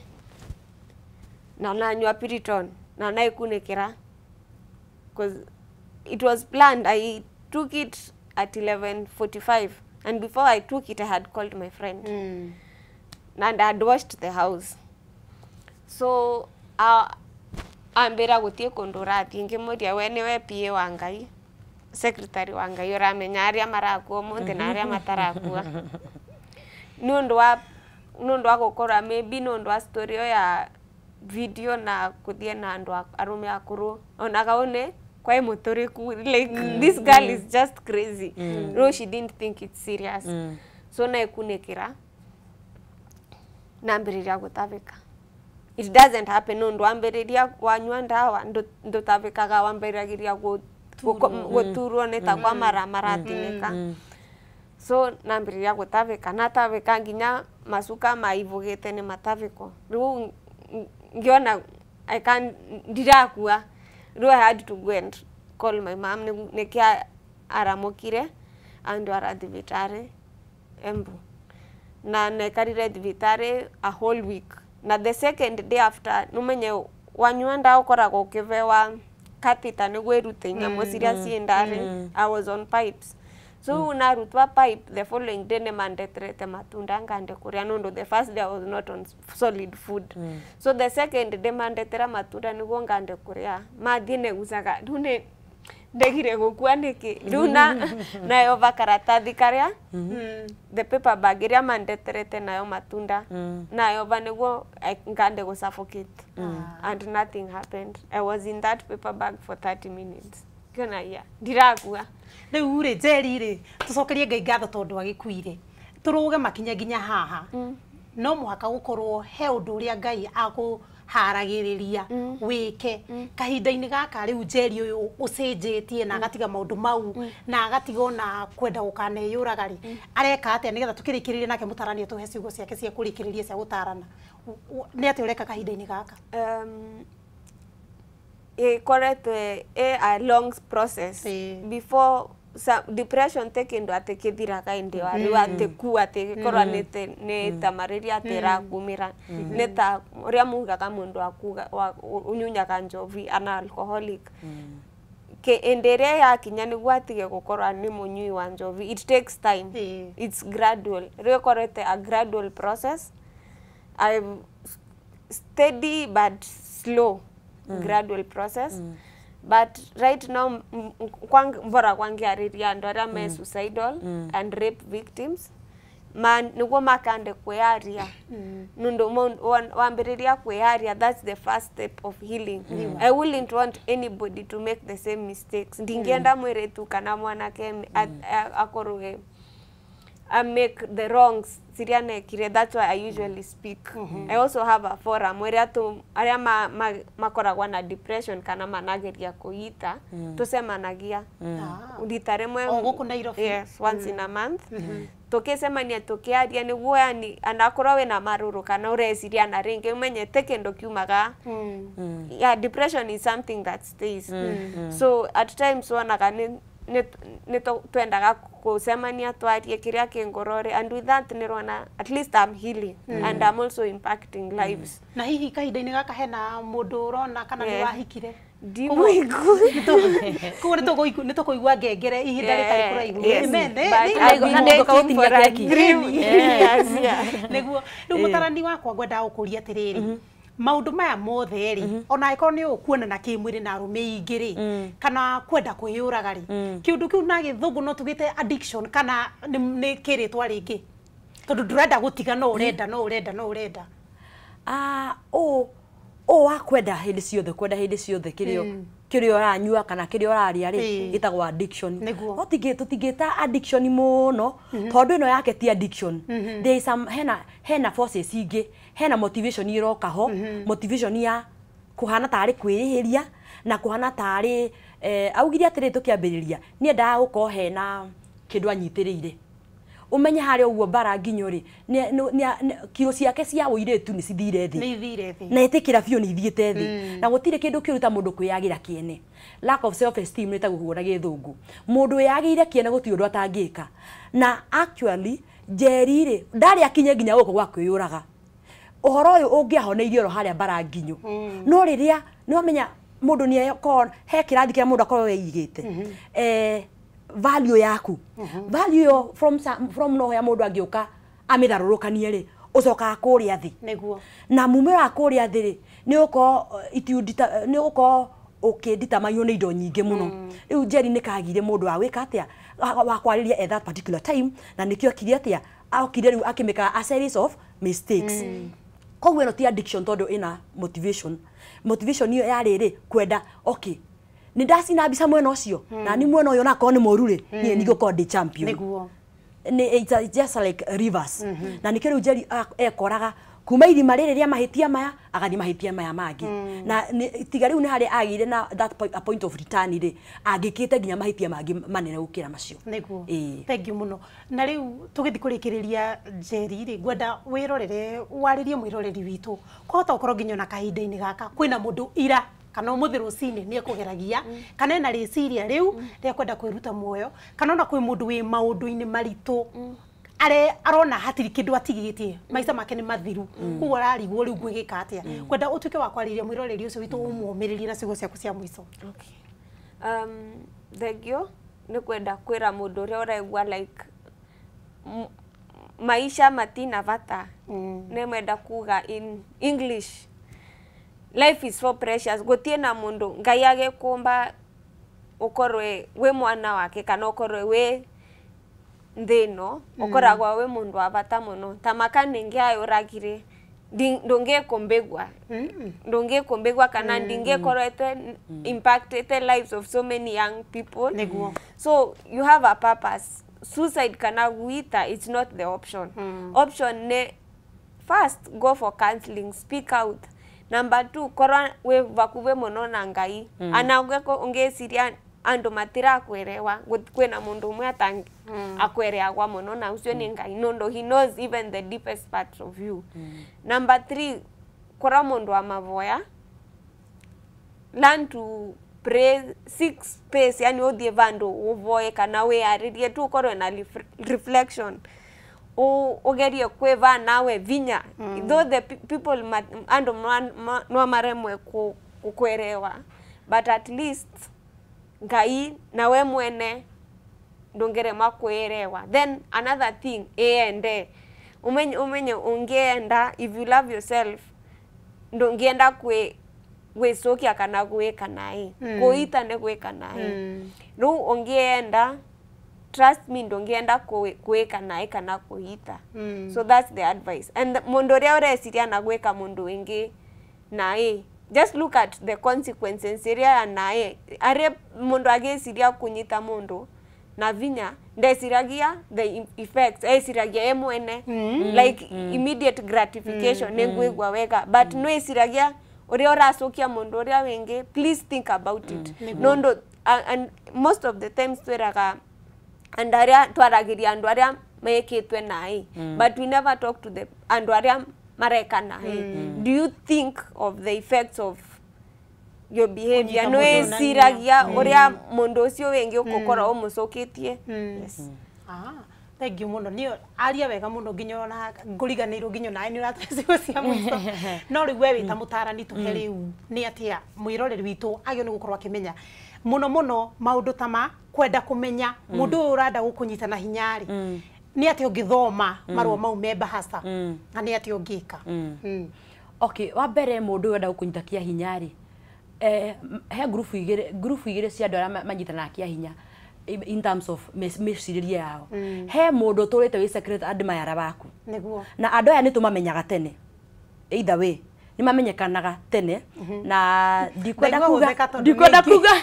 na nanyua Piriton na naikunĩkĩra because it was planned. I took it at 11:45 and before I took it I had called my friend. And I had washed the house. So ambĩra gũthiĩ kũndũ ũrathiĩ ngĩmũria we nĩwe PA wa Ngai, secretary wa Ngai ũramenya arĩa marakua ũmũthĩ na arĩa matarakua. Nĩ ũndũ wa gũkorwo maybe nĩ ũndũ wa story ĩyo ya video na kũthiĩ na andũ arũme akũrũ onaga ũnĩ kwaĩ mũtũrĩku, like this girl is just crazy. No, she didn't think it's serious. So naikunĩkĩra nambĩrĩria gũtavĩka. It doesn't happen nũndũ wambĩrĩria wanyua ndawa ndũtavĩkaga, wambĩragĩria gũturwo nĩ ta kwa mara maratinĩka. So nambĩrĩria gũtavĩka natavĩka nginya macuka maivũgĩte nĩ matavĩko. Rĩu ngĩona I can't ndirakua. Rĩu I had to go and call my mom nĩkĩa aramũkire andwara thibitarĩ Embu. Na nekarire thibitarĩ a whole week. Na the second day after numenye wanyua ndawa ũkoragwo ũkĩbewa catheter nĩguo ĩrute nyamũ ciria ciĩ ndarĩ. I was on pipes. So narutwa pipe the following day nĩmandeterete matunda ngande kũrĩa nũndũ the first day I was not on solid food. So the second day mandetera matunda nĩguo ngande kũrĩa mathiĩ negucaga rĩu nĩ Ndegire gukua niki riu na nayo vakaratathi karia the paper bag iria mandeterete nayo matunda nayo va niguo ngande gu suffocate and nothing happened. I was in that paper bag for 30 minutes. Ngona ya ndirakua. Riu ri Njeri ri tucokerie Ngai ngatho tondu agikuire turuge makinya nginya haha no muhaka gukorwo he undu uria Ngai akuharagiriria wike kahinda-inĩ gaka riu Njeri uyu ucenjetie na agatiga maundu mau na agatiga ona kwenda gukaneyũraga ri areka atia nigetha tukirikiririe nake mutarani tuhe ciugo ciake cia kurikiriria cia gutarana ni atia ureka kahinda-inĩ gaka? Ikoretwe a long process before depression te kindu ati kithiraga indi wari ati ku ati gikorwa ni ta malaria ati irakumira ni ta uria mugaga mundu akuga unyunyaga njovi ana alcoholic ke indi iria yakinya niguo atige gukorwa ni munyui wa njovi. It takes time. It's gradual. Riu ikorete a gradual process. I'm steady but slow gradual process. But right now mbora kwangiariria andu aria me suicidal and rape victims ma niguo makande kwiaria nundu wambiriria kwiaria, that's the first step of healing. I wouldn't want anybody to make the same mistakes. Ndingienda mwiretu kana mwanake akorwe I make the wrongs siria nekire. That's why I usually speak. I also have a forum where atu aria makoragwa na depression kana manageria kuita tucemanagia rita rimwe guku Nairobi. Yes, once in a month tukicemania tukiaria niguo yani anakorwo wina maruru kana ureciria na ringi umenye te kindu kiumaga. Yeah, depression is something that stays. So at times wonaga ni twendaga kucemania twarie kiria kingorore, and with that nirona at least I'm healing and I'm also impacting lives. Na hihi kahinda-inĩ gaka hena mundu urona kana ni wahikire? Ndimuigu koguo nĩ tũkũigua ngengere ihinda rĩtarĩ kũraihu. Amen. Nĩguo rĩu mũtarani wakwa ngwendaga gũkũria atĩrĩrĩ, maundu maya mothe ri ona angĩkorwo nĩ ũkuonana kĩmwĩrĩ na arũme ingĩ ri kana kwenda kwĩyũraga ri kĩũndũ kĩu na gĩthũngũ no tugĩte addiction kana nĩ kĩrĩtwa rĩngĩ tondũ ndũrenda gũtiga no ũrenda no ũrenda no ũrenda o wa kwenda hĩndĩ ciothe kwenda hĩndĩ ciothe kĩrĩa ũranyua kana kĩrĩa ũrarĩa rĩ gĩtagwo addiction. No tũtingĩta addiction mũno tondũ ĩno yake ti addiction. There is some hena forces ingĩ, hena motivation iroka ho, motivation ya kuhana tarĩ kwĩrĩhĩria na kuhana tarĩ augire atĩrĩ tũkĩambĩrĩria niendaga gũkorwo hena kĩndũ anyitĩrĩire umenye harĩa ũguo mbara nginyo rĩ kiro ciake cia ũirĩtu nĩ cithire thĩ na ĩtĩkĩra biũ nĩ ithiĩte thĩ na gũtirĩ kĩndũ kĩũru ta mũndũ kwĩyagĩra kĩene. Lack of self esteem nĩ ta gũkuo na gĩthũngũ mũndũ wĩyagĩire kĩene gũtirĩ ũndũ atangĩka. Na actually Njeri rĩ ndarĩ akinye nginya gũkũ gwa kwĩyũraga ũhoro ũyũ ũngĩahoneirie oro harĩa mbara nginyo no rĩrĩa nĩwamenya mũndũ nĩ he kĩrathi kĩrĩa mũndũ akorwo eigĩte value yaku value yo from no ya mundu angiuka amitharurukanie ri ucokaga kuria thi niguo na mumera kuria thi ri ni uko itiundita ni uko ukinditamainwo ni indo nyingi muno riu Njeri ni kagire mundu wa gwika atia wa kwariria at that particular time na nikio akire atia akire riu akimika a series of mistakes. Koguo ino ti addiction tondu ina motivation iyo yari ri kwenda okay ni ndacina mbica mwena ucio na ni mwena uyu nakorwo ni mũru rĩ niĩ ni ngũkorwo ndĩ champion niguo ni it's just like rivers na nikĩo rĩu Njeri ekoraga kuma irima rĩrĩ rĩa mahĩtia maya agathiĩ mahĩtia maya mangĩ na tiga rĩu nĩ harĩa agĩire na that point, a point of return rĩ angĩkĩte nginya mahĩtia mangĩ manene gũkĩra macio. Niguo thank you mũno. Na rĩu tũgĩthiĩ kũrĩkĩrĩria Njeri rĩ ngwenda wĩrorere warĩrie mwĩroreri witũ kwahota gũkorwo nginya ona kahinda-inĩ gaka kwĩna mũndũ ira kana umuthi rucini ni ekugeragia kana ena riciria riu ria kwenda kwiruta muoyo kana ona kwi mundu wi maundu-ini maritu are arona hatiri kindu atigitie maica make ni mathiru koguo ararigwo riu ngwigika atia kwenda utuike wa kwariria mwiroreri ucio witu umuumiririe na ciugo ciaku cia mwico. Okay. Thengio ni kwenda kwira mundu uria uraigua like maisha matina bata ni mwenda kuga in English life is so precious gutie na mundu Ngai agikumba ukorwe we mwana wake kana ukorwe we nthino ukoragwa we mundu wa bata muno ta makaningi ayuragire ndungikumbigwa ndungikumbigwa kana ndingikorwete impacted the lives of so many young people. Niguo. So you have a purpose. Suicide kana gwita, it's not the option. Option ne first go for counseling, speak out. Number 2, korwa we vakuve muno na Ngai. Ana ungeko ungeciria andu matirakwerewa kwina mundu umwe atangi akwereagwa muno na ucio ni Ngai nondo he knows even the deepest parts of you. Number 3, korwa mundu wa mavoya, learn to pray, seek space, yani uthie vandu uvoe kana wiaririe tu ukorwe na reflection, ugerie kwiva nawe vinya. Though the people andu no maremwe kukwerewa, but at least Ngai nawe mwene ndungerema kwerewa. Then another thing, ende umenye ungeenda, if you love yourself ndungienda kwe gwicokia kana gwika nae, kuita ni gwika nae. Riu ungienda, trust me, ndungienda gwika nae kana kuita. So that's the advice. And mundu uria ureciria na gwika mundu wingi nae, just look at the consequences iria ya nae. Aria mundu ageciria kunyita mundu na vinya ndeciragia the effects, eciragia ye mwene, like immediate gratification, ningwigua wega, but no eciragia uria uracokia mundu uria wingi. Please think about it. Nondo and most of the times twiraga andu aria twaragiria andu aria mekitwe nae, but we never talk to the andu aria mareka nae. Do you think of the effects of your behavior? No eciragia uria mundu ucio wingi ugukorwo umucoketie. Yes. Thank you muno. Ni aria wega muno nginya ona nguriganirwo nginya nae ni uratwecigo cia muico. No riu we wita mutarani tuhe riu ni atia mwiroreri witu agio ni gukorwo akimenya muno muno maundu ta ma kwenda kumenya mundu uyu urenda gukunyita na hinya ri ni atia ungithoma marua mau me bahasa na ni atia ungika. Okay, wa mbere mundu urenda gukunyita kia hinya ri, he grupu igire cia andu aria manyitanaga kia hinya in terms of mecirĩrie yao. He mundu ũtũrĩte wĩ secret admirer waku. Niguo. Na andu aya nĩ tũmamenyaga tene. Either way, nĩ mamenyekanaga tene na ndikwenda kuga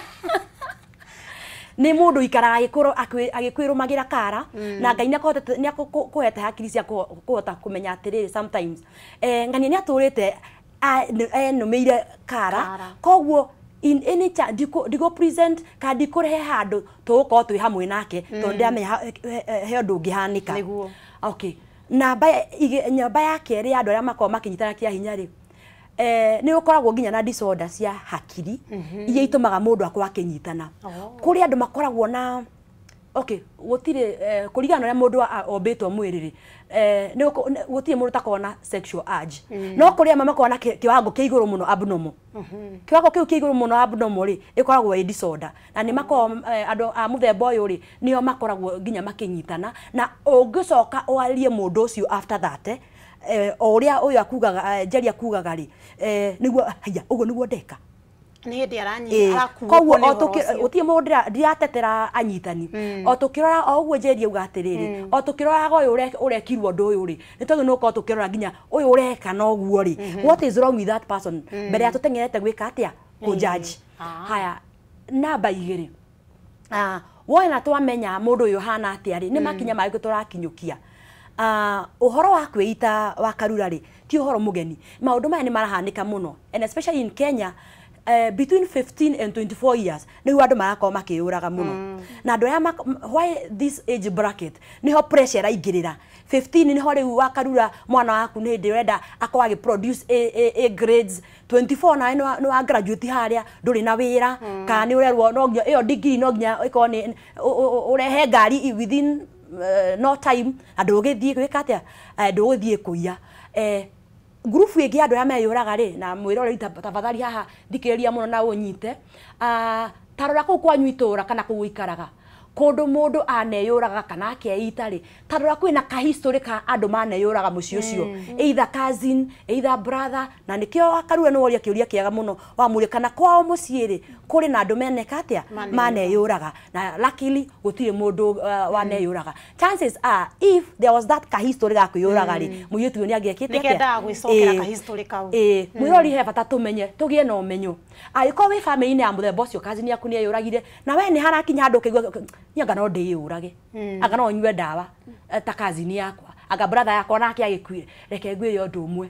nĩ mũndũ ikaraga agĩkwĩrũmagĩra kara na Ngai nĩ akũhete hakiri cia kũhota kũmenya atĩrĩrĩ sometimes ng'ania nĩ atũrĩte enũmĩire kara koguo in any ndigo present ka ndikũrehe handũ tũgũkorwo twĩ hamwe nake tondũ ndĩramenya he ũndũ ũngĩhanĩka. Okay, namba ya kerĩ ya andũ arĩa makoragwo makĩnyitana kĩa hinya rĩ, nĩ ũkoragwo nginya na disorder cia hakiri iria itũmaga mũndũ akorwo akĩnyitana. Kũrĩ andũ makoragwo na okay, gũtirĩ kũringana na ũrĩa mũndũ ombĩtwo mwĩrĩ rĩ, gũtirĩ mũndũ ũtakoragwo na sexual urge. No kũrĩ amwe makoragwo na kĩwango kĩa igũrũ mũno abnormal. Kĩwango kĩu kĩa igũrũ mũno abnormal rĩ, ĩkoragwo ĩ disorder. Na nĩ makoragwo andũ a mũthemba ũyũ rĩ, nĩo makoragwo nginya makĩnyitana na ũngĩcoka ũarie mũndũ ũcio after that, o ũrĩa ũyũ akugaga, Njeri akugaga rĩ, nĩguo haiya ũguo nĩguo ndeka. Nĩ hĩndĩ arakuo. Koguo gũtirĩ mũndũ ndiratetera anyitani. O tũkĩrora o ũguo Njeri auga atĩrĩrĩ, o tũkĩroraga ũyũ ũrekirwo ũndũ ũyũ rĩ, nĩ tondũ nĩ ũkorwo tũkĩrora nginya ũyũ ũreka na ũguo rĩ, what is wrong with that person? Mbere ya tũteng'erete gwĩka atĩa? Kũjudge. Haya, namba 2. Wona twamenya mũndũ ũyũ hana atĩa rĩ, nĩ makinya marĩkũ tũrakinyũkia? Ũhoro wa kwĩita wa Karura rĩ, ti ũhoro mũgeni. Maũndũ maya nĩ marahanĩka mũno, and especially in Kenya, between 15 and 24 years nĩguo andũ marakorwo makĩyũraga mũno. Na andũ aya why this age bracket nĩho pressure ĩraingĩrĩra. 15 nĩho rĩu wa Karura mwana waku nĩ hĩndĩ ũrenda akorwo agĩ produce A grades. 24 nawe nĩ wa graduate harĩa ndũrĩ na wĩra, kana nĩ ũrerwo no nginya ĩyo degree no nginya ĩkorwo nĩ ũrehe ngari within no time, na ndũgĩthiĩ gwĩka atĩa, ndũgũthiĩ kũiya. Ngurubu ĩngĩ ya andũ arĩa meyũraga rĩ, na mwĩroreri tafadhali haha thikĩrĩria mũno na ũnyite, ta rora kũu kwanyu itũra kana kũu ũikaraga, Kundu mundu aneyuraga kana akeita ri tarora kwina ka history ka andu maneyuraga muciĩ ucio either cousin either brother na nikio Wakarura ni woria kiuria kiega muno wamuria kana kwao muciĩ ri kuri na andu meneka atia maneyuraga na luckily gutire mundu waneyuraga. Chances are if there was that ka history ga kwiyuraga ri muitu uyu ni angiekite atia nikendaga gwicokera ka history kau. Mwirori he bata tumenye tugie na umenyo angĩkorwo wĩ family-inĩ ya mũthemba ũcio cousin yaku nĩ eyũragire na we nĩ harakinya handũ ũkaigua anga no ndĩyũrage anga no nyue ndawa ta cousin yakwa anga brother yakwa nake agĩkuire reke ngwĩre ũndũ ũmwe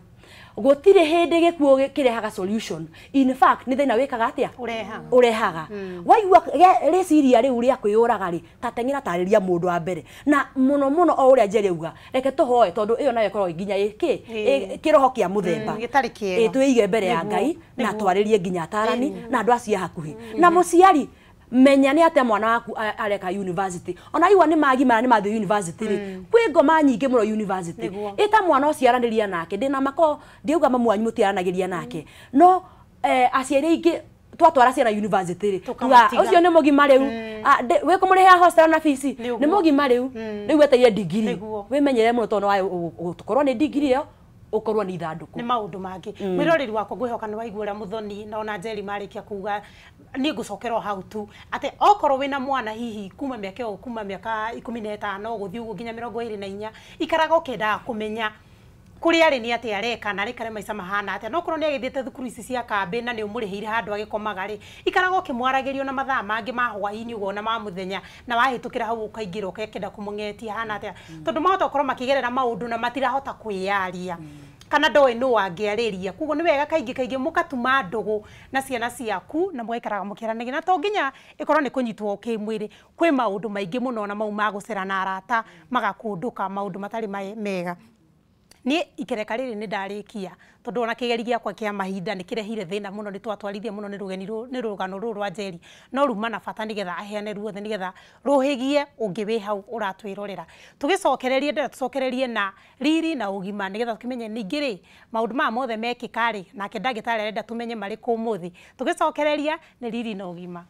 gũtirĩ hĩndĩ gĩkuũ kĩrehaga solution. In fact nĩ thĩna wĩkaga atĩa ũrehaga waigua rĩciria rĩu rĩa kwĩyũraga rĩ ta teng'era tarĩria mũndũ wa mbere na mũno mũno o ũrĩa Njeri auga reke tũhoe tondũ ĩyo nayo ĩkoragwo nginya ĩkĩ kĩroho kĩa mũthemba gĩtarĩ kĩega twĩige mbere ya Ngai na twarĩrie nginya atarani na andũ acio a hakuhĩ na mũciari menya nĩ atĩa mwana waku areka university ona igua nĩ magimara nĩ mathiĩ university rĩ kwĩ ngoma nyingĩ mũno university ĩta mwana ũcio aranĩria nake ndĩna mako ndiauga mamu wanyu mũtiaranagĩria nake no aciari aingĩ twatwara ciana university rĩ ũcio nĩ mũgima rĩu wĩ kũmũrĩhĩra hostel na fees nĩ mũgima rĩu rĩu wetereire degree wĩmenyere mũno tondũ ũkorwo nĩ degree ĩyo ukorwo ni ithanduku ni maundu mangi. Mwiroreri wakwa ngwihoka ni waigua uria Muthoni na ona Njeri marikia kuga ni ngucokera hau tu ati okorwo wina mwana hihi kuma miaka ĩyo kuma miaka 15 guthii uguo nginya 24 ikaraga ukiendaga kumenya kuria ari ni ati areka na arikare maica mahana atia no korwo ni agithiite thukuru ici cia kambi na ni umurihire handu agikomaga ri ikaraga ukimwaragĩrio na mathaa mangi ma hwaini uguo na ma muthenya na wahitukira hau ukaingira ukekenda kumung'etia hana atia tondu mahota gukorwo makigerera maundu na matirahota kwiyaria kana ndoĩ nũ wangĩarĩria koguo nĩ wega kaingĩ kaingĩ mũkatuma ndũgũ na ciana ciaku na mũgaikaraga mũkĩaranagia na to nginya ĩkorwo nĩ kũnyitwo kĩmwĩrĩ kwĩ maũndũ maingĩ mũno na mau ma gũcera na arata magakũndũka maũndũ matarĩ mega. Ni ikereka rĩrĩ nĩ ndarĩkia tondũ ona kĩgeri gĩakwa kĩa mahinda nĩ kĩrehire thĩna mũno nĩ twatwarithia mũno nĩ rũgeni nĩ rũgano rũrũ rwa Njeri no ruma na bata nĩgetha aheane ruothe nĩgetha rũhĩgie ũngĩ wĩ hau ũratwĩrorera tũgĩcokererie ndĩra tũcokererie na riri na ũgima nĩgetha tũkĩmenye ningĩ rĩ maũndũ maya mothe mekĩka rĩ nake ndagĩtarĩ arenda tũmenye marĩkũ ũmũthĩ tũgĩcokereria nĩ riri na ũgima.